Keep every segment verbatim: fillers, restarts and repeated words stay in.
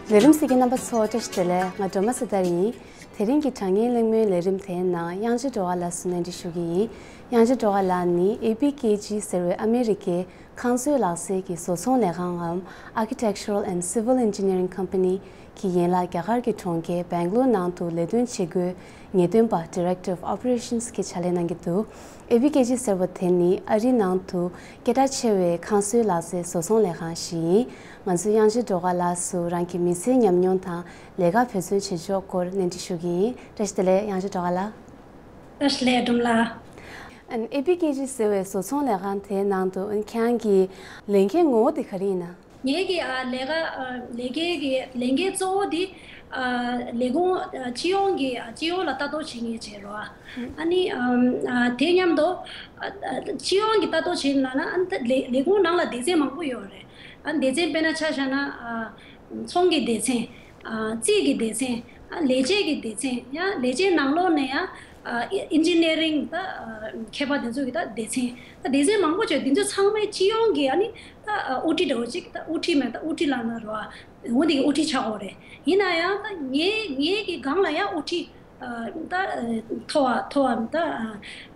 ལས་རིམ་གཟིགས་མཁན་རྣམ་པ་ཚོ་བཀྲ་ཤིས་བདེ་ལེགས། ང་སྒྲོལ་མ་སེ་ཐར་ཡིན། དེ་རིང་གི་དྲ་བརྙན་གླེང་མོལ་ལས་རིམ་དེའི་ནང་དབྱངས་ཅན་སྒྲོལ་དཀར་ལགས་སུ་གནས་འདྲི་ཞུ་གི་ཡིན། དབྱངས་ཅན་སྒྲོལ་དཀར་ལགས་ནི་ཨེ་བི་ཀེ་ཇི་ཟེར་བའི་ཨ་མི་རི་ཀའི་ཁང་བཟོའི་ལག་རྩལ་གྱི་བཟོ་ཚོང་ལས་ཁང་ངམ། Architectural and Civil Engineering Company གི་ཡན་ལག་རྒྱ་གར་གྱི་གྲོང་ཁྱེར་སྦེང་ལོར་ནང་དུ་ལས་དོན་བྱེད་སྒོའི་ངེས་སྟོན་པ་Director of Operations གི་ཕྱག་ལས་གནང་གི་འདུག་ཨེ་བི་ཀེ་ཇི་ཟེར་བ་དེ་ནི་ཨ་རིའི་ནང་དུ་སྐད་གྲགས་ཆེ་བའི་ཁང་བཟོའི་ལག་རྩལ་བཟོ་ཚོང་ལས་ཁང་ཞིག་ཡིན། ང་ཚོས་དབྱངས་ཅན་སྒྲོལ་དཀར་ལགས་སུ་རང་གི་མི་ཚེའི་ཉམས་མྱོང་དང་ལས་ཀ་འབད་བརྩོན་བྱེད་ཕྱོགས་སྐོར་གནས་འདྲི་ཞུ་གི་ཡིན། བཀྲ་ཤིས་བདེ་ལེགས། དབྱངས་ཅན་སྒྲོལ་དཀར་ལགས། བཀྲ་ཤིས་བདེ་ལེགས། སྒྲོལ་མ་ལགས། ཨེ་བི་ཀེ་ཇི་ཟེར་བའི་བཟོ་ཚོང་ལས་ཁང་དེའི་ནང་དུ་ཁྱེད་རང་གི་ལས་འགན་ངོ་བོ་དེ་ག་རེ་ཡིན་ན། ངེད་ཀྱི་ཨ་ལས་ཀ་ཨ་ལས་ཀའི་གི་ལས་འགན་གཙོ་བོ་དེ་ཨ་ལས་ཁུངས་ཨ་སྤྱི་ཡོངས་ཀྱི་ཨ་སྤྱི་ཡོངས་ལ་ལྟ་རྟོག་བྱེད་མཁན་བྱས་རོགས། ཨ་ནི་ཨ་ཨ་དེ་མཉམ་དུ་ཨ་ཨ་སྤྱི་ཡོངས་ཀྱི་ལྟ་རྟོག་བྱེད་ན་ན་ཨ་ནི་ད་ལས་ལས་ཁུངས་ནང་ལ་སྡེ་ཚན་མང་པོ་ཡོད་རེད། ཨ་སྡེ་ཚན་དཔེར་ན་ཆ་བཞག་ན་ཨ་ཚོང་གི་སྡེ་ཚན། ཨ་རྩིས་ཀྱི་སྡེ་ཚན། ཨ་ལས་བྱེད་ཀྱི་སྡེ་ཚན། ཡང་ལས་བྱེད་ནང་ལོགས་ནས་ཡང་ཨ་ཨི་ཨིན་ཇི་ནི་ཡ་རིང་ད་ཨ་མཁས་པ་དེ་ཚོ་གི་ད་སྡེ་ཚན། ད་སྡེ་ཚན་མང་པོ་བྱས། དེ་ཚོ་ཚང་མའི་སྤྱི་ཡོངས་ཀྱི་ཨ་ནི་ད་ཨ་དབུ་ཁྲིད་འདྲ་བོ་ཅིག་ད་དབུ་ཁྲིད་མེད་ད་དབུ་ཁྲིད་ལབ་ན་རོ། ཨ་འོ་འདི་གི་དབུ་ཁྲིད་ཆགས་ཡོད་རེད། ཡིན་ན་ཡང་ད་ངའི་ངའི་གི་སྒང་ལ་ཡང་དབུ་ཁྲིད་ཨ་ད་ཨ་མཐོ་བ་མཐོ་བ་ད་ཨ་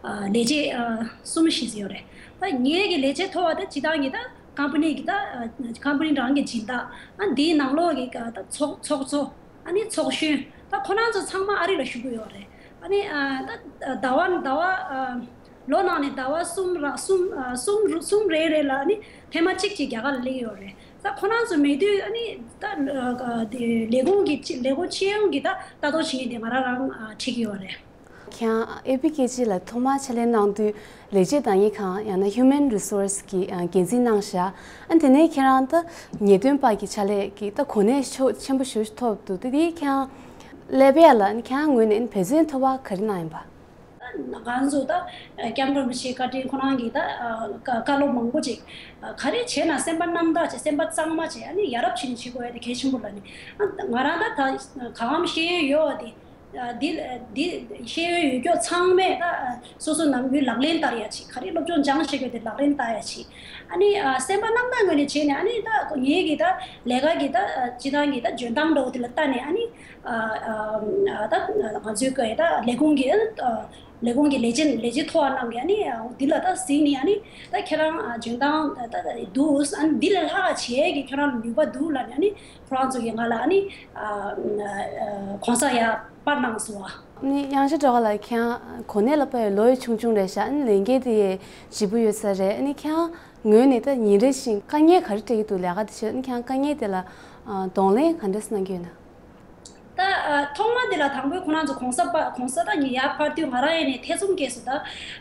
ཨ་ལས་བྱེད་ཨ་གསུམ་བཞི་ཙམ་ཡོད་རེད། ད་ངའི་གི་ལས་བྱེད་མཐོ་བ་ད་སྤྱིར་བཏང་གི་ད་ཀམ་པ་ནི་གི་ད་ཨ་ཀམ་པ་ནི་རང་གི་སྦྱིན་བདག་ཨ་འདིའི་ནང་ལོགས་ཀྱི་ག་ད་ཚོགས་ཚོགས་གཙོ། ཨ་ནི་ཚོགས་གཞོན། ད་ཁོ་རང་ཚོ་ཚང་མ་ཨ་རི་ལ་བཞུགས་ཀྱི་ཡོད་རེད། ཨ་ནི་ཨ་ད་ཟླ་བ་ཟླ་བ་ཨ་ལོ་ནང་ནས་ཟླ་བ་གསུམ་ར་གསུམ་ཨ་གསུམ་རུ་གསུམ་རེ་རེ་ལ་ཨ་ནི་ཐེངས་མ་གཅིག་ཅིག་རྒྱ་གར་ལ་སླེབས་ཀྱི་ཡོད་རེད། ད་ཁོ་རང་ཚོ་མེད་དུས་ཨ་ནི་ད་ཨ་དེ་ལས་ཁུངས་ཀྱི་ལས་ཁུངས་སྤྱི་ཡོངས་ཀྱི་ད་ལྟ་རྟོག་བྱེད་མཁན་དེ་ང་རང་རང་ཨ་ཁྲིད་ཀྱི་ཡོད་རེད། ཁྱེད་རང་ཨེ་བི་ཀེ་ཇི་ལ་ཐོག་མར་ཕྱག་ལས་གནང་དུས་ལས་བྱེད་བདག་གཉེར་ཁང་ཡང་ན་Human Resource གི་ཨ་འགན་འཛིན་གནང་བཞག་ཨ་དེ་ནས་ཁྱེད་རང་ད་ངེས་སྟོན་པ་གི་ཕྱག་ལས་ཀྱི་ད་གོ་གནས་ཤུགས་ཆེན་པོ་ཞིག་ཐོབ་འདུག་དེ་དེ་ཁྱེད་རང་ཀླད་པ་ལ་ཁྱེད་རང་ངོས་ནས་འབད་བརྩོན་ཐོབ་པ་ག་རེ་གནང་ཡིན་པ། ང་ཚོ་ད་སྐྱབས་མགོན་རིན་པོ་ཆེའི་བཀའ་དྲིན་ཁོ་རང་གིས་ད་བཀའ་བཀའ་སློབ་མང་པོ་ཅིག་ག་རེ་བྱས་ན་སེམས་པ་རྣམ་དག་བྱས། སེམས་པ་གཙང་མ་བྱས། ཨ་ནི་ཡ་རབས་བྱས་ནས་བྱེད་དགོས་ཡ་དེ་གལ་ཆེན་པོ་ལ་ནི་ང་རང་ད་ད་གང་འམ་ཤེས་ཡོན་ཡོད་པ་དེ། འདི་འདི་ཤེས་ཡོན་ཡོད་མཁན་ཚང་མས་ད་སོ་སོ་ནམ་རྒྱུན་ལག་ལེན་བསྟར་ཡ་ཅིག་ག་རེ་སློབ་སྦྱོང་སྦྱངས་བྱེད་དགོས་དེ་ལག་ལེན་བསྟར་ཡ་ཅིག་ཨ་ནི་ཨ་སེམས་པ་རྣམ་དག་ངོས་ནས་བྱས་ནས། ཨ་ནི་ད་ངེད་ཀྱི་ད་ལས་ཀ་གི་ད་སྤྱིར་བཏང་གི་ད་འཇོན་ཐང་འདྲ་བོ་དེ་ལ་ལྟ་ནས། ཨ་ནི་ཨ་ཨ་ད་ང་ཚོའི་གི་ད་ལས་ཁུངས་ཀྱི་ཨ་ལས་ཁུངས་ཀྱི་ལས་བྱེད་ལས་བྱེད་མཐོ་བ་རྣམས་ཀྱིས་ཨ་ནི་འདི་ལ་ད་གཟིགས་ནས། ཨ་ནི་ད་ཁྱེད་རང་ཨ་འཇོན་ཐང་ད་ད་འདུག་ཨ་ནི་འདི་ལས་ལྷག་བྱེད་ཀྱི་ཁྱེད་རང་ལ་ནུས་པ་འདུག་ལབ་ནས། ཨ་ནི་ཁོ་རང་ཚོ་གིས་ང་ལ་ཨ་ནི་ཨ་ཨ་གོང་ས་ཡར་པར་གནང་སོང་བ། ནི་དབྱངས་ཅན་སྒྲོལ་དཀར་ལགས། ཁྱེད་རང་གོ་གནས་ལ་དཔག་པའི་ལོ་ཡང་ཆུང་ཆུང་རེད་ཤག་ཨ་ནི་ལས་འགན་དེ་ཡང་ལྗིད་པོ་ཡོད་ས་རེད། ཨ་ནི་ཁྱེད་རང་ངོས་ནས་ད་ཉིན་རེ་བཞིན་དཀའ་ངལ་ག་རེ་འཕྲད་ཀྱི་འདུག་ལས་ཀ་དེ་བྱེད། ཨ་ནི་ཁྱེད་རང་དཀའ་ངལ་དེ་ལ་ཨ་གདོང་ལེན་ག་འདྲས་གནང་གི་ཡོད་ན། ད་ཨ་ཐོག་མ་དེ་ལ་དང་པོའི་ཁོ་རང་ཚོ་གོང་ས་པ་གོང་ས་ད་ངས་ཡར་ཕར་དུས་ང་རང་ཡིན་ནས་ཐེ་ཚོམ་སྐྱེས་སོང་། ད་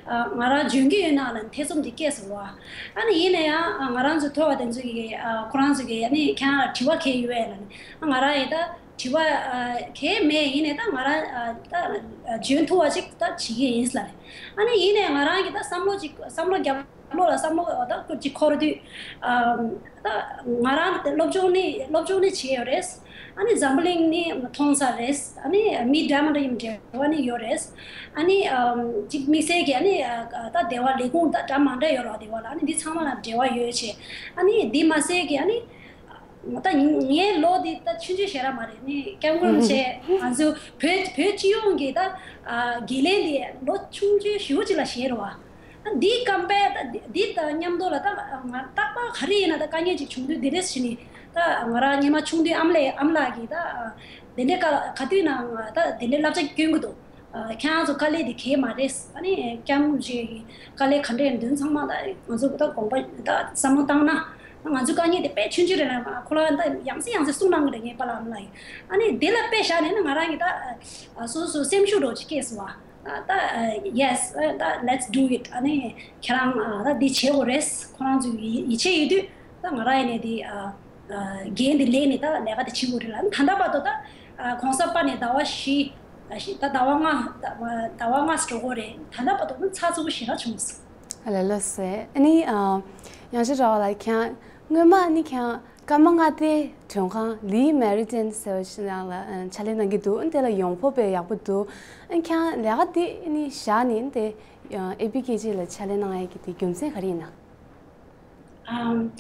ཨ་ང་རང་འཇོན་གྱི་ཡོད་ན་ལབ་ནས་ཐེ་ཚོམ་དེ་སྐྱེས་སོང་བ། ཨ་ནི་ཡིན་ན་ཡང་ཨ་ང་རང་ཚོ་མཐོ་བ་དེ་ཚོ་གིས་ཨ་ཁོ་རང་ཚོ་གིས་ཨ་ནི་ཁྱེད་རང་ལ་དྲི་བ་གང་ཡོད་ལབ་ནས། ཨ་ང་རང་ཡིན་ད་དྲི་བ་ཨ་གང་མེད། ཡིན་ནའི་ད་ང་རང་ཨ་ད་ཨ་འཇོན་ཐུབ་པ་ཅིག་ད་བྱེད་ཀྱི་ཡིན་ལབ་ནས། ཨ་ནི་ཡིན་ནའི་ང་རང་གིས་ད་བསམ་བློ་ཅིག་བསམ་བློ་རྒྱབ་བློ་ལ་བསམ་བློ་ད་ཅིག་འཁོར་དུས། ཨ་ད་ང་རང་སློབ་སྦྱོང་ནི་སློབ་སྦྱོང་ནི་བྱས་ཡོད་རེད། ཨ་ནི་འཛམ་བུ་གླིང་ནི་མཐོང་ས་རེད། ཨ་ནི་མི་འདྲ་མི་འདྲ་ཡི་འབྲེལ་བ་ནི་ཡོད་རེད། ཨ་ནི་ཨམ་ཅིག་དམིགས་བསལ་གྱི་ཨ་ནི་ཨ་ད་སྡེ་བ་ལས་ཁུངས་ད་འདྲ་མི་འདྲ་ཡོད་རེད་བ། སྡེ་བ་ལ་ཨ་ནི་འདི་ཚང་མ་ལ་འབྲེལ་བ་ཡོད་བྱས། ཨ་ནི་འདི་མ་ཟད་ཀྱི་ཨ་ནི་ད་ངའི་ལོ་འདི་ད་ཆུང་ཆུང་ཞེ་དྲག་མ་རེད། ནི་སྐྱབས་མགོན་རིན་པོ་ཆེ་ང་ཚོ་བོད་བོད་སྤྱི་ཡོངས་ཀྱི་ད་ཨ་དགེ་ལས་འདི་ལོ་ཆུང་ཆུང་ཞེ་པོ་ཅིག་ལ་བཞེས་རེད་བ། འདི་སྐམ་པས་ད་འདི་འདི་དང་མཉམ་དུ་ལ་ད་ང་རྟག་པར་ག་རེ་ཡིན་ན་ད་དཀའ་ངལ་ཅིག་བྱུང་དུས་འདི་འདྲས་བྱས་ནས། ད་ང་རང་སྔོན་མ་ཆུང་དུས་ཨ་མ་ལགས་ཨ་མ་ལགས་ཀྱིས་ད་དེ་འདྲའི་ག་ག་དུས་ན་ང་ད་དེ་འདྲའི་བསླབ་བྱ་སྐྱོན་གྱི་འདུག་ཁྱེད་རང་ཚོ་དཀའ་ལས་དེ་གས་མ་རེད། ཨ་ནི་སྐྱབས་མགོན་རིན་པོ་ཆེ་གི་དཀའ་ལས་ག་འདྲས་འདུག་ཚང་མ་ད་ང་ཚོ་ད་དགོངས་པ་ད་བསམ་བློ་བཏང་ན། ང་ཚོའི་དཀའ་ངལ་དེ་དཔེ་ཆུང་ཆུང་རེད་ལ། ཁོ་རང་ད་ཡང་སེ་ཡང་སེ་གསུང་གནང་གི་རེད། ངའི་པཱ་ལགས་ཨ་མ་ལགས་ཡིན། ཨ་ནི་དེ་ལ་དཔེ་བཞག་ནས་ན་ང་རང་གི་ད་སོ་སོ་སེམས་ཤུགས་འདྲ་བོ་ཅིག་སྐྱེས་སོང་བ། ད་ཡེས་ད་let's do it། ཨ་ནི་ཁྱེད་རང་ད་འདི་བྱེད་དགོས་རེད། ཁོ་རང་ཚོའི་ཡིད་ཡིད་ཆེས་ཡོད་དུས་ད་ང་རང་ཡིན་ནས་འདི་འགན་འདི་ལེན་ནས་ད་ལས་ཀ་དེ་བྱེད་དགོས་རེད་ལ། ད་ལྟ་བར་དུ་ད་གོང་ས་པ་ནས་ཟླ་བ་བཞི་ད་ཟླ་བ་ལྔ་ཟླ་བ་ལྔ་ཙམ་འགྲོ་གི་རེད། ད་ལྟ་བར་དུ་ད་ཚགས་ཚུད་པོ་ཞེ་དྲག་བྱུང་སོང་། ལགས་ལགས་སོ། ཨ་ནི་ཨ་དབྱངས་ཅན་སྒྲོལ་དཀར་ལགས། ཁྱེད་རང་སྔོན་མ་ཨ་ནི་ཁྱེད་རང་ཀརྨ་མངའ་སྡེའི་མགྲོན་ཁང་ལི་མེ་རི་ཌི་ཡན་ཟེར་བ་ཞིག་ནང་ལ་ཨ་ཕྱག་ལས་གནང་གི་འདུག་ཨ་ནི་དེ་ལ་ཡོང་འབབ་དཔེ་ཡག་པོ་འདུག་ཨ་ནི་ཁྱེད་རང་ལས་ཀ་དེ་ཨ་ནི་བཞག་ནས་ཨ་ནི་དེ་ཨ་ཨེ་བི་ཀེ་ཇི་ལ་ཕྱག་ལས་གནང་ཡས་ཀྱི་དེ་རྒྱུ་མཚན་ག་རེ་ཡིན་ན། ཨམ།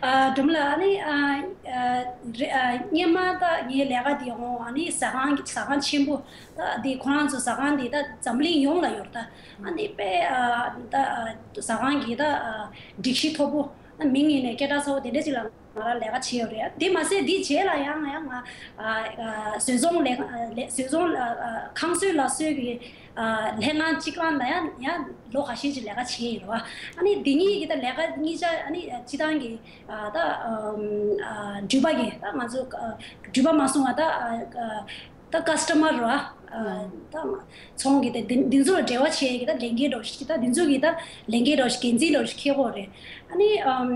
ཨ། སྒྲོལ་མ་ལགས། ཨ་ནི། ཨ། ཨ། རེ། ཨ། སྔོན་མ་ད་ངའི་ལས་ཀ་དེ་འོང་། ཨ་ནི་ཟ་ཁང་། ཟ་ཁང་ཆེན་པོ། ད་དེ་ཁོ་རང་ཚོ་ཟ་ཁང་དེ་ད་འཛམ་གླིང་ཡོངས་ལ་ཡོད་རེད། ད་ཨ་ནི་དཔེ། ཨ། ད། ཨ། ཟ་ཁང་གི་ད། ཨ། སྒྲིག་གཞི་མཐོ་པོ། ཨ། མིང་ཡིན་ནའི་སྐད་གྲགས་ཚ་པོ་དེ་འདྲ་ཅིག་ལ་ང་རང་ལས་ཀ་བྱས་ཡོད་རེད། དེ་མ་ཟད་དེའི་རྗེས་ལ་ཡང་ཡང་ང་། ཨ། ཨ། བཟོ་ཚོང་ལས། ཨ། ལས། བཟོ་ཚོང་། ཨ། ཨ། ཁང་བཟོའི་ལག་བཟོའི་གི། ཨ། ལྷན་ཁང་གཅིག་ལ་ཡང་ཡང་ལོ་ཁ་ཤས་ཅིག་ལས་ཀ་བྱས་ཡོད་རེད་བ། ཨ་ནི་འདི་གཉིས་ཀྱི་ད་ལས་ཀ་གཉིས་ཆ། ཨ་ནི་སྤྱི་བཏང་གི། ཨ། ད། ཨམ། ཨ། འགྲུལ་པ་གི། ད་ང་ཚོ། ཨ། འགྲུལ་པ་མ་སོང་བ། ད། ཨ། ད་ཀ་སི་ཊ་མར་རེད་བ། ཨ། ད་ཚོང་གི་དེ་འདི་འདི་ཚོ་ལ་འབྲེལ་བ་བྱེད་ཀྱི་ད་ལས་འགན་འདྲ་ཞིག་ད་འདི་ཚོ་གི་ད་ལས་འགན་འདྲ་ཞིག་འགན་འཛིན་འདྲ་ཞིག་འཁྱེར་དགོས་རེད། ཨ་ནི། ཨམ།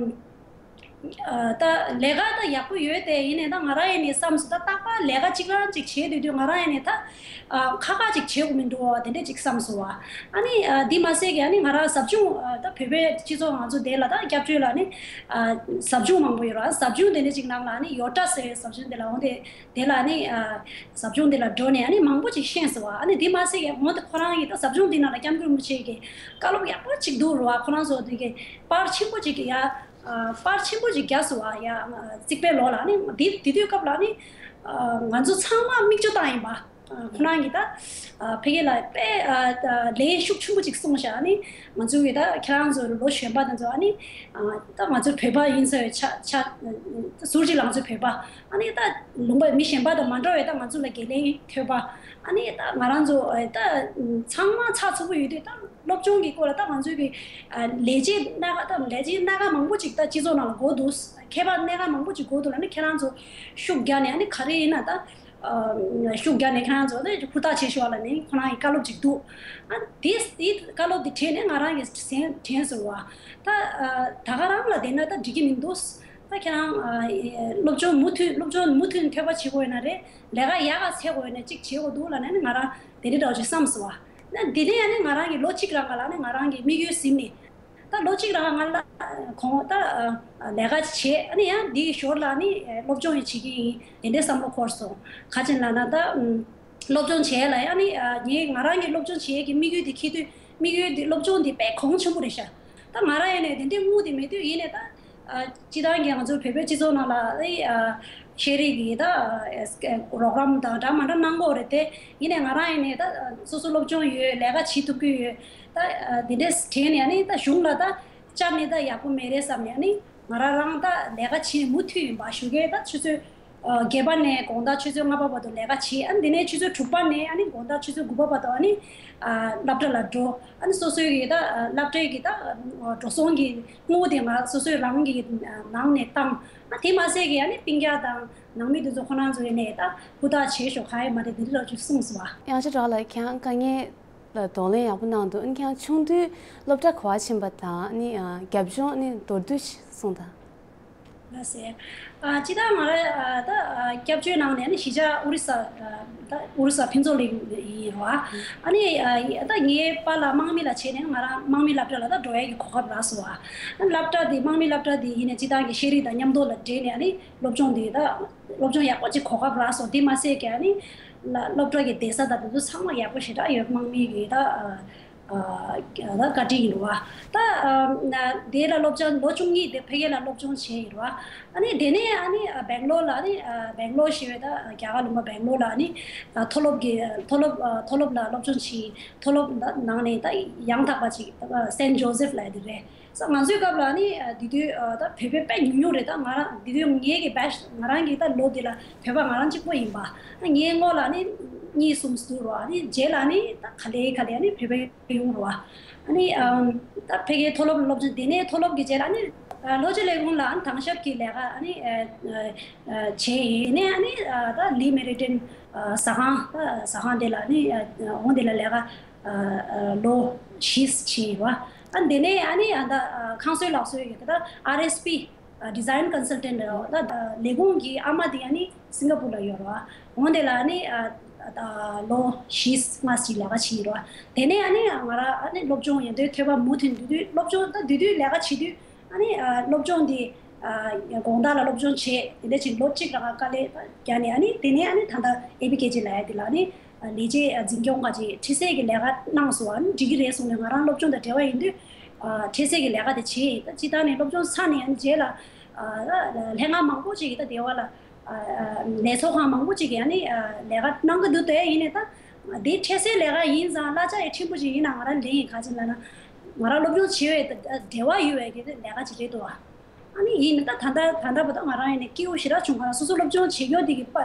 ཨ། ད་ལས་ཀ་ད་ཡག་པོ་ཡོད་དེ། ཡིན་ནའི་ད་ང་རང་ཡིན་ནའི་བསམ་སོང་། ད་རྟག་པར་ལས་ཀ་གཅིག་རང་གཅིག་བྱེད་དུས་དུས་ང་རང་ཡིན་ནའི་ད། ཨ། ཁག་ཁག་ཅིག་བྱེད་དགོས་མི་འདུག་བ། དེ་འདྲས་ཅིག་བསམ་སོང་བ། ཨ་ནི། ཨ། འདི་མ་ཟད་ཀྱི་ཨ་ནི་ང་རང་ཟབ་སྦྱོང་། ཨ། ད་བོད་པའི་སྤྱི་ཚོགས་ང་ཚོ་དེ་ལ་ད་སྐྱབས་བཅོལ་ལ་ནི། ཨ། ཟབ་སྦྱོང་མང་པོ་ཡོད་རེད། ཟབ་སྦྱོང་དེ་འདྲས་ཅིག་ནང་ལ་ནི་ཡོ་ཊ་ཟེར་བའི་ཟབ་སྦྱོང་དེ་ལ་འོང་དེ། དེ་ལ་ནི། ཨ། ཟབ་སྦྱོང་དེ་ལ་འགྲོ་ནས་ཨ་ནི་མང་པོ་ཅིག་ཤེས་སོང་བ། ཨ་ནི་འདི་མ་ཟད་ཀྱི་འོང་དེ་ཁོ་རང་གིས་ད་ཟབ་སྦྱོང་འདི་ནང་ལ་སྐྱབས་མགོན་རིན་པོ་ཆེ་གི་བཀའ་སློབ་ཡག་པོ་ཅིག་འདུག་རེད་བ། ཁོ་རང་ཚོ་དེ་གི་པར་ཆེན་པོ་ཅིག་གི་ཡ། ཨ། པར་ཆེན་པོ་ཅིག་བརྒྱབ་སོང་བ། ཡ། རྩིག་པའི་ལོགས་ལ་ནི། དེ་དེ་དུས་སྐབས་ལ་ནི། ཨ། ང་ཚོ་ཚང་མ་མིག་ཆུ་བཏང་ཡིན་པ། ཨ། ཁོ་རང་གིས་ད། ཨ། ཕ་གི་ལ་དཔེ། ཨ། ད་ལན་ཤུགས་ཆེན་པོ་ཅིག་གསུངས་ཤག་ཨ་ནི་ང་ཚོ་གི་ད་ཁྱེད་རང་ཚོ་ལོ་གཞོན་པ་དེ་ཚོ། ཨ་ནི། ཨ། ད་ང་ཚོ་བོད་པ་ཡིན་ཟེར་བའི་ཆ་ཆ་ཟུར་གཅིག་ལ་ང་ཚོ་བོད་པ། ཨ་ནི་ད་ལུང་པ་མི་གཞན་པ་དང་མ་འདྲ་བའི་ད་ང་ཚོ་ལ་འགན་ལེན་ཐོབ་པ། ཨ་ནི་ད་ང་རང་ཚོ། ཨ། ད་ཚང་མ་ཚགས་ཚུད་པོ་ཡོད་དུས། ད་སློབ་སྦྱོང་གི་སྐོར་ལ་ད་ང་ཚོའི་གི། ཨ། ལས་བྱེད་སྣ་ཁ། ད་ལས་བྱེད་སྣ་ཁ་མང་པོ་ཅིག་ད་སྤྱི་ཚོགས་ནང་ལ་དགོས་འདུག་མཁས་པ་སྣ་ཁ་མང་པོ་ཅིག་དགོས་འདུག་ལ་ནི། ཁྱེད་རང་ཚོ་ཤུགས་རྒྱག་ནས། ཨ་ནི་ག་རེ་ཡིན་ན་ད། ཨ། ཤུགས་རྒྱག་ནས་ཁྱེད་རང་ཚོ་ནི་ཧུར་ཐག་བྱེད་ཤོག་ལབ་ནས་ཁོ་རང་གི་བཀའ་སློབ་ཅིག་འདུག་ཨ། དེ་དེ་བཀའ་སློབ་དེ་དྲན་ནས་ང་རང་གི་སེམས་དྲན་སོང་བ། ད། ཨ། ད་ག་རང་ལ་བསྡད་ན་ད་འགྲིག་གི་མི་འདུག་ད་ཁྱེད་རང་། ཨ། སློབ་སྦྱོང་མུ་མཐུད། སློབ་སྦྱོང་མུ་མཐུད་ཐོན་པ་བྱེད་དགོས་ཡོད་ན་རེད། ལས་ཀ་ཡག་ག་འཚོལ་དགོས་ཡོད་ན་ཅིག་བྱེད་དགོས་འདུག་ལབ་ནས་ང་རང་དེ་འདྲ་འདྲ་བོ་ཅིག་བསམ་སོང་བ། ན་དེ་ནས་ཨ་ནི་ང་རང་གི་ལོ་གཅིག་རང་ག་ལ་ནི་ང་རང་གི་དམིགས་ཡུལ་ཟིན་ནས། ད་ལོ་གཅིག་རང་ང་ལ་གོང་ད་ལས་ཀ་བྱས། ཨ་ནི་ཡང་འདིའི་ཞོར་ལ་ནི་སློབ་སྦྱོང་ཡང་བྱེད་ཀྱི་ཡིན། དེ་འདྲའི་བསམ་བློ་འཁོར་སོང་། ག་ཅི་ལབ་ན་ད། ཨམ། སློབ་སྦྱོང་བྱས་ལ་ཡང་ནི། ཨ། ངས་ང་རང་གི་སློབ་སྦྱོང་བྱེད་ཀྱི་དམིགས་ཡུལ་དེ་འཁྱེར་དུས། དམིགས་ཡུལ་དེ། སློབ་སྦྱོང་དེ་དཔེ་གོང་ཆེན་པོ་རེད་ཤག་ད་ང་རང་ཡིན་ནའི་དེ་འདྲའི་དངུལ་དེ་མེད་དུས། ཡིན་ནའི་ད། ཨ། སྤྱི་བཏང་གི་ང་ཚོ་བོད་པའི་སྤྱི་ཚོགས་ནང་ལ། ཨ། ཤེས་རིག་གི་ད། ཨ། རོགས་རམ་དང་འདྲ་མ་འདྲ་གནང་གི་ཡོད་རེད་དེ། ཡིན་ནའི་ང་རང་ཡིན་ནའི་ད་སོ་སོ་སློབ་སྦྱོང་ཡོད། ལས་ཀ་བྱེད་ཐུབ་ཀྱི་ཡོད། ད། ཨ། དེ་འདྲས་དྲན་ནས་ཨ་ནི་ད་གཞུང་ལ་ད་བཅར་ནས་ད་ཡག་པོ་མེད་རེད་བསམ་ནས། ཨ་ནི་ང་རང་རང་ད་ལས་ཀ་བྱེད་མུ་མཐུད་ཡིན་པ། ཞོགས་ཀས་ད་ཆུ་ཚོད། ཨ། བརྒྱད་པ་ནས་དགོང་དག་ཆུ་ཚོད་ལྔ་པ་བར་དུ་ལས་ཀ་བྱེད། ཨ་ནི་དེ་ནས་ཆུ་ཚོད་དྲུག་པ་ནས་ཨ་ནི་དགོང་དག་ཆུ་ཚོད་དགུ་པ་བར་དུ་ཨ་ནི། ཨ། སློབ་གྲྭ་ལ་འགྲོ། ཨ་ནི་སོ་སོའི་གི་ད། ཨ། སློབ་གྲྭའི་གི་ད། ཨ། འགྲོ་སོང་གི་དངུལ་དེ་ང་སོ་སོའི་རང་གི། ཨ། ནང་ནས་བཏང་། ཨ། དེ་མ་ཟད་ཀྱི་ཨ་ནི་སྤུན་ཀྱག་དང་ནང་མི་དེ་ཚོ་ཁོ་རང་ཚོ་ཡིན་ནའི་ད་ཧུར་ཐག་བྱེད་ཤོག་གང་ཡང་མ་རེད། དེ་འདྲ་ཅིག་གསུངས་སོང་བ། ཡང་ཅི་དྲག་ལ་ཁྱེད་རང་དཀའ་ངལ་ལ་གདོང་ལེན་ཡག་པོ་གནང་འདུག་ཨ་ནི་ཁྱེད་རང་ཆུང་དུས་སློབ་གྲྭ་ག་པར་ཕྱིན་པ་དང་། ཨ་ནི། ཨ། རྒྱབ་ལྗོངས། ཨ་ནི་མདོར་བསྡུས་ཤིག་གསུངས་དང་། ལགས་སེ། ཨ། སྤྱིར་བཏང་ང་རང་ད་སྐྱབས་བཅོལ་ནང་ནས་ནི་གཞིས་ཆགས་ཨོ་རི་ས། ད་ཨོ་རི་ས་ཕུན་ཚོགས་གླིང་ཡིན་རེད་བ། ཨ་ནི་ད་ངའི་པཱ་ལགས་དམག་མི་ལ་བྱས་ནས་ང་རང་དམག་མི་སློབ་གྲྭ་ལ་ད་འགྲོ་ཡས་ཀྱི་གོ་སྐབས་རག་སོང་བ། ཨ་ནི་སློབ་གྲྭ་དེ། དམག་མི་སློབ་གྲྭ་དེ་ཡིན་ནའི་སྤྱིར་བཏང་གི་ཤེས་རིག་དང་མཉམ་དུ་ལ་འབྲེལ་ནས་ཨ་ནི་སློབ་སྦྱོང་དེ་ད་སློབ་སྦྱོང་ཡག་པོ་ཅིག་གོ་སྐབས་རག་སོང་། དེ་མ་ཟད་ཀྱི་ཨ་ནི་སློབ་གྲྭ་གི་བསྡད་ས་དང་དེ་ཚོ་ཚང་མ་ཡག་པོ་ཞེ་དྲག་ཡོད། དམག་མི་གི་ད། ཨ། ད་བཀའ་དྲིན་ཡིན་རེད་བ། ད། ཨ། དེ་ལ་སློབ་སྦྱོང་ལོ་བཅུ་གཉིས་དེ་ཕ་གི་ལ་སློབ་སྦྱོང་བྱས་ཡིན་རེད་བ། ཨ་ནི་དེ་ནས་ཨ་ནི་སྦེང་ལོར་ལ། ཨ་ནི་སྦེང་ལོར་ཞེས་པའི་ད་རྒྱ་གར་ལུང་པ་སྦེང་ལོར་ལ་ཨ་ནི་མཐོ་སློབ་ཀྱི། མཐོ་སློབ། མཐོ་སློབ་ལ་སློབ་སྦྱོང་བྱས། མཐོ་སློབ་ནང་ནས་ད་ཡང་དག་པ་ཅིག་སེན་ཇོ་སེབ་ལབ་ཡ་དེ་རེད། ང་ཚོའི་སྐབས་ལ་ཨ་ནི་དེ་དུས་ད་བོད་པ་དཔེ་ཉུང་ཉུང་རེད། ད་ང་རང་དེ་དུས་ངའི་གི་བེ་ཆ། ང་རང་གི་ད་ལོ་དེ་ལ་བོད་པ་ང་རང་གཅིག་པོ་ཡིན་པ། ངའི་སྔོན་ལ་ཨ་ནི་གཉིས་གསུམ་འདུག་རེད་བ། ཨ་ནི་རྗེས་ལ་ཨ་ནི་ད་ག་ལེ་ག་ལེ་ཨ་ནི་བོད་པ་ཡོང་རེད་བ། ཨ་ནི་ཨམ། ད་ཕ་གིའི་མཐོ་སློབ་སློབ་སྦྱོང་། དེ་ནས་མཐོ་སློབ་ཀྱི་རྗེས་ལ་ཨ་ནི་ལྷོ་སྤྱི་ལས་ཁུངས་ལ་ཨ་ནི་དྭང་ཞབས་ཀྱི་ལས་ཀ་ཨ་ནི་བྱས་ཡིན། དེ་ནས་ཨ་ནི་ད་ལི་མེ་རི་ཌན་ཟ་ཁང་། ད་ཟ་ཁང་དེ་ལ་ཨ་ནི་འོང་། དེ་ལ་ལས་ཀ་ལོ་བཞི་བྱས་ཡིན་བ། ཨ་ནི་དེ་ནས་ཨ་ནི་ད་ཁང་བཟོའི་ལག་བཟོའི་ཡོད་ད་ཨར་ཨེས་པི། ཨ། Design Consultant ལ་ད་ལས་ཁུངས་ཀྱི་ཨ་མ་དེ་ཨ་ནི་སིང་ག་པུར་ལ་ཡོད་རེད་བ། འོང་དེ་ལ་ཨ་ནི་ཨ་ད་ལོ་བཞི་ལྔ་ཞིག་ལས་ཀ་བྱས་རེད་བ། དེ་ནས་ཨ་ནི་ང་རང་ཨ་ནི་སློབ་སྦྱོང་ཡན་དུ་ཐོས་པ་མུ་མཐུད། དེ་དུས་སློབ་སྦྱོང་ད་དེ་དུས་ལས་ཀ་བྱེད་དུས་ཨ་ནི་ཨ་སློབ་སྦྱོང་དེ་ཨ་དགོང་དག་ལ་སློབ་སྦྱོང་བྱས། དེ་འདྲ་ཅིག་ལོ་གཅིག་རང་དཀའ་ལས་རྒྱག་ནས། ཨ་ནི་དེ་ནས་ཨ་ནི་ད་ལྟ་ཨེ་པི་ཀེ་ཇི་ལབ་ཡ་དེ་ལ་ཨ་ནི་ལས་བྱེད་འཛིན་སྐྱོང་ག་ཅིག་ཁྲིད་སའི་གི་ལས་ཀ་གནང་སོང་། ཨ་ནི་འགྲིག་གི་རེད་གསུངས་ནས། ང་རང་སློབ་སྦྱོང་དང་འབྲེལ་བ་ཡིན་དུས། འཕྲལ་སེལ་གྱི་ལས་ཀ་དེ་བྱས། ད་སྤྱིར་བཏང་ནས་སློབ་སྦྱོང་ཚར་ནས་ཡང་རྗེས་ལ་ལྷན་ཁང་མང་པོ་ཅིག་གིས་ད་སྡེ་བ་ལ་ལས་ཚོགས་ཁང་མང་པོ་ཅིག་གིས་ཡང་ནི་ལས་ཀ་གནང་གི་འདུག་དེ་ཡིན་ནས་ད་དེ་འཕྲལ་སེལ་ལས་ཀ་ཡིན་ཙང་གླ་ཆ་ཡང་ཕྲན་བུ་ཅིག་ཡིན་ན་ང་རང་ལེན་ཡིན། ག་ཅི་ལབ་ན་ང་རང་སློབ་སྦྱོང་བྱེད་པའི་འབྲེལ་བ་ཡོད་པའི་གི་ལས་ཀ་ཅིག་རེད་འདུག་ཨ་ནི་ཡིན་ནི་ད་ད་ལྟ་ད་ལྟ་བར་དུ་ང་རང་ཡིན་ནི་སྐྱིད་པོ་ཞེ་དྲག་བྱུང་། ང་རང་སོ་སོ་སློབ་སྦྱོང་བྱེད་རྒྱུ་དེ་གི་པ་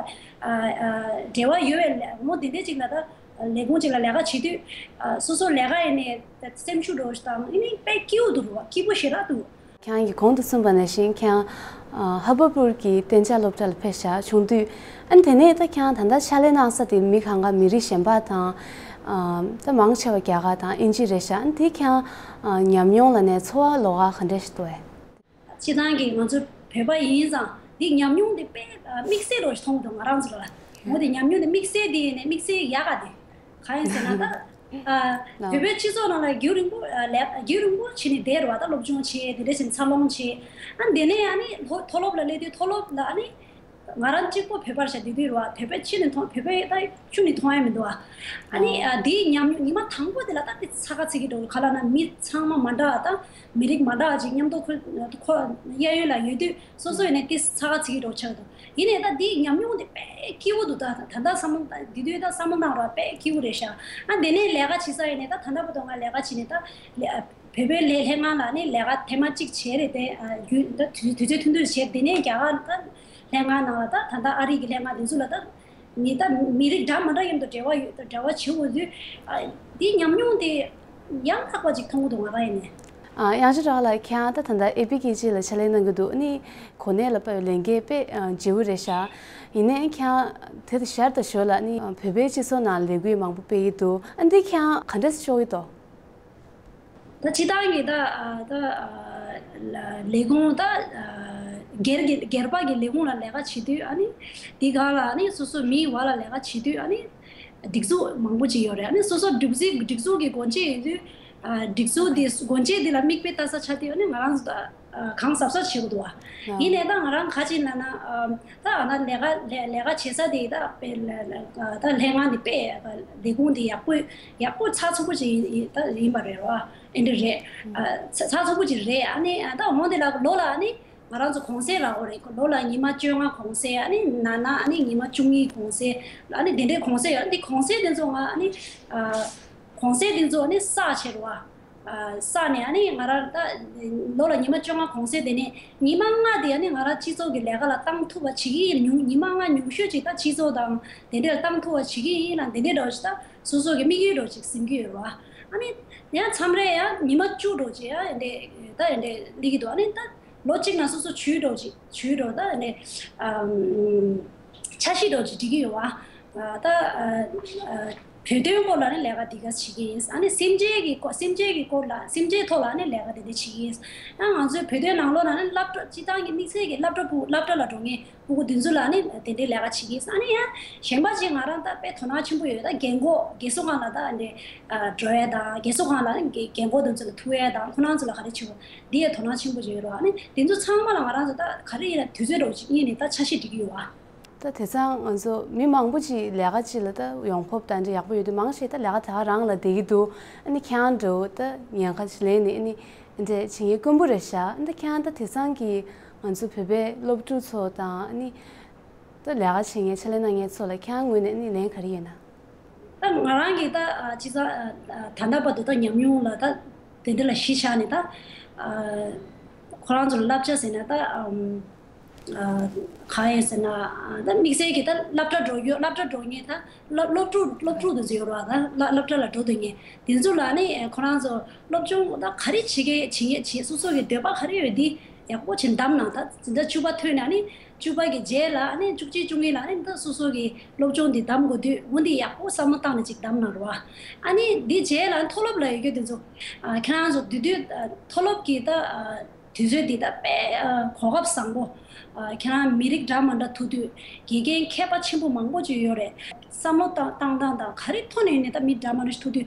འབྲེལ་བ་ཡོད་པའི་ལས་ངོ་དེ་འདྲས་ཅིག་ལ་ད་ལས་ཁུངས་ཅིག་ལ་ལས་ཀ་བྱེད་དུས་སོ་སོ་ལས་ཀ་ཡིན་ནི་སེམས་ཤུགས་འགྲོ་ཞིག་དང་ཡིན་ནི་དཔེ་སྐྱིད་པོ་འདུག་ར་བ། སྐྱིད་པོ་ཞེ་དྲག་འདུག་ཁྱེད་རང་གིས་གོང་དུ་གསུངས་པ་ནང་བཞིན་ཁྱེད་རང་ཧ་བ་པུར་གྱི་གཏན་འཇགས་སློབ་གྲྭ་ལ་ཕེབས་ཤག་བྱུང་དུས་ཨ་ནི་དེ་ནས་ད་ཁྱེད་རང་ད་ལྟ་ཕྱག་ལས་གནང་ས་དེ་མི་གང་ག་མི་རིགས་གཞན་པ་དང་ད་མང་ཆེ་བ་རྒྱ་གར་དང་དབྱིན་ཇི་རེད་ཤག་ཨ་ནི་དེ་ཁྱེད་རང་ཉམས་མྱོང་ལབ་ནས་ཚོར་བ་ལོགས་ཀ་ག་འདྲ་ཞིག་འདུག་གས། སྤྱིར་བཏང་གི་ང་ཚོ་བོད་པ་ཡིན་ཙང་འདི་ཉམས་མྱོང་འདི་དཔེ་དམིགས་བསལ་རོ་ཞིག་མཐོང་གི་འདུག་ང་རང་ཚོ་ལ། འོ་དེ་ཉམས་མྱོང་འདི་དམིགས་བསལ་འདི་ཡིན་ནས་དམིགས་བསལ་ཡག་ག་དེ་གང་ཡིན་ཟེར་ན་ད་བོད་པའི་སྤྱི་ཚོགས་ནང་ལ་རྒྱུན་རིང་པོ་ལས་རྒྱུན་རིང་པོ་བྱས་ནས་བསྡད་རོགས་ད་སློབ་སྦྱོང་བྱས་དེ་འདྲ་བྱས་ནས་འཚར་ལོངས་བྱས། ཨ་དེ་ནས་ཨ་ནི་མཐོ་སློབ་ལ་སླེབས་དུས་མཐོ་སློབ་ལ་ཨ་ནི། ང་རང་གཅིག་པོ་བོད་པར་བྱ་དེ་དུས་རེད་བ། བོད་པའི་ཕྱི་ནས་མཐོང་བོད་པའི་ད་ཆུ་ནས་མཐོང་ཡ་མི་འདུག་བ། ཨ་ནི་ཨ་དེའི་ཉམས་མྱོང་ཉི་མ་དང་པོ་དེ་ལ་ད་དེ་ཚ་ག་ཚིག་གི་འགྲོ་ག་ལ་ན་མི་ཚང་མ་མ་འདྲ་བ་དང་མི་རིགས་མ་འདྲ་བ་ཅིག་མཉམ་དུ་ཁོ་ཁོ་གཡས་གཡོན་ལ་ཡོད་དུས་སོ་སོ་ཡིན་ནས་དེ་ཚ་ག་ཚིག་གི་འགྲོ་ཆགས་འདུག་ཡིན་ནས་ད་དེའི་ཉམས་མྱོང་དེ་དཔེ་སྐྱིད་པོ་འདུག་ད་ད་ད་བསམ་བློ་ད་དེ་དུས་ད་བསམ་བློ་བཏང་རོགས་དཔེ་སྐྱིད་པོ་རེད་ཤག་ཨ་དེ་ནས་ལས་ཀ་བྱེད་ས་ཡིན་ནས་ད་ད་ལྟ་བར་དུ་ང་ལས་ཀ་བྱེད་ནས་ད་ལས། བོད་པའི་ལས་ལྷན་ཁང་ལ་ནི་ལས་ཀ་ཐེངས་མ་གཅིག་བྱས་རེད་དེ། ཨ་རྒྱུན་ད་དུས་དུས་ཚོད་ཐུང་ཐུང་བྱས་དེ་ནས་རྒྱ་གར་ད་ལྷན་ཁང་ནང་ལ་ད་ད་ལྟ་ཨ་རི་གི་ལྷན་ཁང་དེ་ཚོ་ལ་ད་ནི་ད་མི་རིགས་འདྲ་མི་འདྲ་མཉམ་དུ་འབྲེལ་བ་ཡོད་འབྲེལ་བ་བྱེད་འོས་དུས། ཨ་འདི་ཉམས་མྱོང་དེ་ཡང་དག་པ་ཅིག་མཐོང་གི་འདུག་ང་རང་ཡིན་ནས། ཨ་དབྱངས་ཅན་གྲགས་ལགས་ཁྱེད་རང་ད་ད་ལྟ་ཨེ་པི་ཀེ་ཇི་ལ་ཕྱག་ལས་གནང་གི་འདུག་ཨ་ནི་གོ་གནས་ལ་དཔག་པའི་ལས་འགན་དཔེ་ཨ་ལྗིད་པོ་རེད་ཤག་ཡིན་ནའི་ཁྱེད་རང་དེ་དང་ཞར་དང་ཞོར་ལ་ནི་ཨ་བོད་པའི་སྤྱི་ཚོགས་ནང་ལས་འགུལ་མང་པོ་སྤེལ་གྱི་འདུག་ཨ་འདི་ཁྱེད་རང་ག་འདྲ་སེ་ཤོར་གྱི་འདུག་ད་སྤྱིར་བཏང་གི་ད་ཨ་ད་ཨ་ལས་ཁུངས་ད་ཨ་སྒེར་གྱི་སྒེར་པ་གི་ལས་ཁུངས་ལ་ལས་ཀ་བྱེད་དུས་ཨ་ནི་འདི་ག་ལ་ཨ་ནི་སོ་སོ་མིའི་བར་ལ་ལས་ཀ་བྱེད་དུས་ཨ་ནི་སྒྲིག་འཛུགས་མང་པོ་ཅིག་ཡོད་རེད། ཨ་ནི་སོ་སོ་སྒྲིག་འཛུགས་སྒྲིག་འཛུགས་ཀྱི་སྒོ་འབྱེད་ཡོད་དུས་ཨ་སྒྲིག་འཛུགས་དེ་སྒོ་འབྱེད་དེ་ལ་མིག་དཔེ་ལྟ་ས་ཆགས་དུས་ཨ་ནི་ང་རང་ཚོ་ད་ཨ་གང་གཟབ་གཟབ་བྱེད་དགོས་འདུག་བ། ཡིན་ནའི་ད་ང་རང་ག་ཅིག་ལབ་ན་ཨ། ད་ཨ་ན་ལས་ཀ་ལས་ལས་ཀ་བྱེད་ས་དེ་ད་དཔེ་ལ་ལ་ད་ལྷན་ཁང་དེ་དཔེ་ལས་ཁུངས་དེ་ཡག་པོ་ཡག་པོ་ཚགས་ཚུད་པོ་ཅིག་ཡིན་ཡིན་ད་ཡིན་པ་རེད་རོ། ཨེ་འདྲ་རེད། ཨ་ཚ་ཚགས་ཚུད་པོ་ཅིག་རེད། ཨ་ནི་ཨ་ད་འོང་དེ་ལ་ལོ་ལ་ཨ་ནི་ང་རང་ཚོ་གུང་སེང་རག་གི་རེད། ལོ་ལ་ཉི་མ་བཅོ་ལྔ་གུང་སེང་། ཨ་ནི་ན་ན་ཨ་ནི་ཉི་མ་བཅུ་གཉིས་གུང་སེང་། ཨ་ནི་དེ་འདྲའི་གུང་སེང་ཡོད། འདི་གུང་སེང་དེ་ཚོ་ང་ཨ་ནི་ཨ་གུང་སེང་དེ་ཚོ་ཨ་ནི་བསགས་བྱས་རོ། ཨ་བསགས་ནས་ཨ་ནི་ང་རང་ད་ལོ་ལ་ཉི་མ་བཅོ་ལྔ་གུང་སེང་དེ་ནས་ཉི་མ་ལྔ་དེ་ཨ་ནི་ང་རང་སྤྱི་ཚོགས་ཀྱི་ལས་ཀ་ལ་བཏང་ཐུབ་པ་བྱེད་ཀྱི་ཡིན། ཉུང་ཉི་མ་ལྔ་ཉུང་ཤོས་ཅིག་ད་སྤྱི་ཚོགས་དང་དེ་འདྲ་ལ་བཏང་ཐུབ་པ་བྱེད་ཀྱི་ཡིན་ལ་དེ་འདྲའི་འདྲ་བོ་ཞིག་ད་སོ་སོ་གི་དམིགས་ཡུལ་འདྲ་བོ་ཅིག་འཛིན་གྱི་ཡོད་རེད་བ། ཨ་ནི་ཡང་མཚམས་རེ་ཡང་ཉི་མ་བཅུ་འདྲ་བོ་ཅིག་ཡང་དེ་འདྲ་ད་དེ་འདྲ་སླེབས་ཀྱི་འདུག་ཨ་ནི་ད་ལོ་གཅིག་ནང་སོ་སོ་ཇུས་འདྲ་བོ་ཅིག་ཇུས་འདྲ་བོ་ད་དེ་འདྲ་ཨམ། འཆར་གཞི་འདྲ་བོ་ཅིག་སྒྲིག་གི་ཡོད་བ། ཨ་ད་ཨ་ཨ་བོད་དོན་སྐོར་ལ་ནི་ལས་ཀ་འདི་ག་བྱེད་ཀྱི་ཡིན། ཨ་ནི་སེམས་ཅན་གྱི་སྐོར་སེམས་ཅན་གྱི་སྐོར་ལ་སེམས་ཅན་ཐོག་ལ་ནི་ལས་ཀ་འདི་འདྲ་བྱེད་ཀྱི་ཡིན། ཨ་ང་ཚོའི་བོད་དོན་ནང་ལོགས་ལ་ནི་སློབ་གྲྭ་སྤྱིར་བཏང་གི་དམིགས་བསལ་གྱི་སློབ་གྲྭ་སློབ་གྲྭ་ལ་འགྲོ་མཁན་སྤུ་གུ་འདི་ཚོ་ལ་ནི་དེ་འདྲའི་ལས་ཀ་བྱེད་ཀྱི་ཡིན། ཨ་ནི་ཡང་གཞན་པ་ཅིག་ང་རང་ད་དཔེ་དོ་སྣང་ཆེན་པོ་ཡོད། ད་རྒན་གོག་རྒན་གསོ་ཁང་ལ་ད་འདི་འགྲོ་ཡས་དང་རྒན་གསོ་ཁང་ལ་ནི་རྒན་གོག་འདི་ཚོ་ལ་ཐུག་ཡས་དང་ཁོ་རང་ཚོ་ལ་ག་རེ་བྱེད་དགོས་འདི་ཡས་དོ་སྣང་ཆེན་པོ་ཅིག་ཡོད་རེད། ཨ་ནི་འདི་ཚོ་ཚང་མ་ལ་ང་རང་ཚོ་ད་ག་རེ་ཡིན་ན་དུས་ཚོད་འདྲ་བོ་ཅིག་རྙེད་ནས་ད་འཆར་གཞི་སྒྲིག་གི་ཡོད་བ། ད་དེང་སང་ང་ཚོ་མི་མང་པོ་ཅིག་ལས་ཀ་ཅིག་ལ་ད་ཡོང་འབབ་ད་འདྲ་ཡག་པོ་ཡོད་དུས་མང་ཆེ་ད་ལས་ཀ་ད་ག་རང་ལ་བསྡད་ཀྱི་འདུག་ཨ་ནི་ཁྱེད་རང་འདྲ་བོ་ད་ཉེན་ཁ་ཅིག་ལེན་ནས་ཨ་ནི་འདྲ་བྱེད་མཁན་དཀོན་པོ་རེད་ཤག་ཨ་ནི་ད་ཁྱེད་རང་ད་དེང་སང་གི་ང་ཚོ་བོད་པའི་སློབ་ཕྲུག་ཚོ་དང་ཨ་ནི་ད་ལས་ཀ་བྱེད་མཁན་ཕྱག་ལས་གནང་མཁན་ཚོ་ལ་ཁྱེད་རང་ངོས་ནས་ཨ་ནི་ལན་ག་རེ་ཡོད་ན། ད་ང་རང་གིས་ད་ཨ་ཅི་ཙ་ཨ་ད་ལྟ་བར་དུ་ད་ཉམས་མྱོང་ལ་ད་དེ་འདྲ་ལ་གཞི་བཞག་ནས་ད་ཨ་ཁོ་རང་ཚོ་ལ་བསླབ་བྱ་ཟེར་ན་ད་ཨམ་ཨ་གང་ཡིན་ཟེར་ན་ཨ་ད་དམིགས་བསལ་གྱི་ད་སློབ་གྲྭ་འགྲོ་ཡོད། སློབ་གྲྭ་འགྲོ་མཁན་ད་སློབ་སློབ་ཕྲུག་སློབ་ཕྲུག་དེ་ཚོ་ཡོད་རེད་བ། ད་སློབ་སློབ་གྲྭ་ལ་འགྲོ་སྡོད་མཁན་དེ་ཚོ་ལ་ནི་ཁོ་རང་ཚོ་སློབ་སྦྱོང་ད་ག་རེ་བྱེད་མཁན་བྱེད་མཁན་བྱེད་སོ་སོ་གི་འདོད་པ་ག་རེ་ཡོད་དེ་ཡག་པོ་བྱེད་བདམས་གནང་། ད་འཛིན་གྲྭ་བཅུ་པ་ཐོན་ན་ནི་བཅུ་པ་གི་རྗེས་ལ་ནི་བཅུ་གཅིག་བཅུ་གཉིས་ལ་ནི་ད་སོ་སོ་གི་སློབ་སྦྱོང་འདི་གདམ་དགོས་དུས་འོ་འདི་ཡག་པོ་བསམ་བློ་བཏང་ནས་ཅིག་གདམ་གནང་རོགས། ཨ་ནི་འདི་རྗེས་ལ་མཐོ་སློབ་ལ་ཡོད་རྒྱུ་དེ་ཚོ་ཨ་ཁྱེད་རང་ཚོ་དེ་དུས་ཨ་མཐོ་སློབ་ཀྱི་ད་ཨ་དུས་ཚོད་འདི་ད་དཔེ་ཨ་གོ་སྐབས་བཟང་པོ། ཨ་ཁྱེད་རང་མི་རིགས་འདྲ་མི་འདྲ་ཐུག་དུས་དགེ་རྒན་མཁས་པ་ཆེན་པོ་མང་པོ་ཅིག་ཡོད་རེད། བསམ་བློ་བཏང་བཏང་སྟངས་དང་ག་རེ་ཐོག་ནས་ཡིན་ནའི་ད་མི་འདྲ་མི་འདྲ་ཞིག་ཐུག་དུས་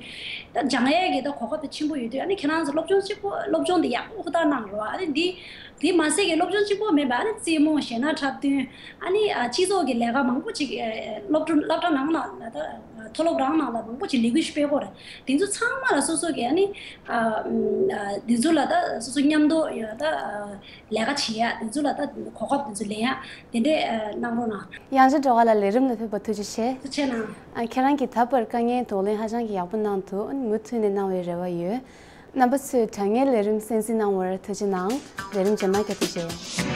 ད་སྦྱང་ཡས་ཀྱི་ད་གོ་སྐབས་དེ་ཆེན་པོ་ཡོད་དུས་ཨ་ནི་ཁྱེད་རང་ཚོ་སློབ་སྦྱོང་གཅིག་པོ་སློབ་སྦྱོང་དེ་ཡག་པོ་ཧུར་ཐག་གནང་རོགས། ཨ་ནི་འདི་དེ་མ་ཟད་ཀྱི་སློབ་སྦྱོང་གཅིག་པོ་མིན་པ་ཨ་ནི་རྩེད་མོ་གཞས་སྣ་འཁྲབ་སྟོན་ཨ་ནི་ཨ་སྤྱི་ཚོགས་ཀྱི་ལས་ཀ་མང་པོ་ཅིག་ཨ་སློབ་གྲྭ་སློབ་གྲྭ་ནང་ལ་ད་ མཐོ་སློབ་རང་ནང་ལ་མང་པོ་ཅིག་ལས་འགུལ་ཞིག་སྤེལ་དགོས་རེད། དེ་ཚོ་ཚང་མ་ལ་སོ་སོ་གི་ཨ་ནི་ཨ་ཨ་དེ་ཚོ་ལ་ད་སོ་སོ་མཉམ་དུ་ཡ་ད་ཨ་ལས་ཀ་བྱེད་ཡ། དེ་ཚོ་ལ་ད་གོ་སྐབས་དེ་ཚོ་ལེན་ཡ། དེ་འདྲས་ཨ་གནང་རོགས་གནང་། དབྱངས་ཅན་སྒྲོལ་དཀར་ལགས་ལས་རིམ་ལ་ཕེབས་པར་ཐུགས་རྗེ་ཆེ། ཐུགས་རྗེ་གནང་། ཨ་ཁྱེད་རང་གིས་ད་བར་དཀའ་ངལ་གདོང་ལེན་ཧ་ཅང་གི་ཡག་པོ་གནང་འདུག་མུ་མཐུད་ནས་གནང་བའི་རེ་བ་ཡོད། རྣམ་པ་ཚོས་དྲ་བརྙན་ལས་རིམ་གསན་གཟིགས་གནང་བར་ཐུགས་རྗེ་གནང་། ལས་རིམ་རྗེས་མ་བསྐྱར་དུ་མཇལ།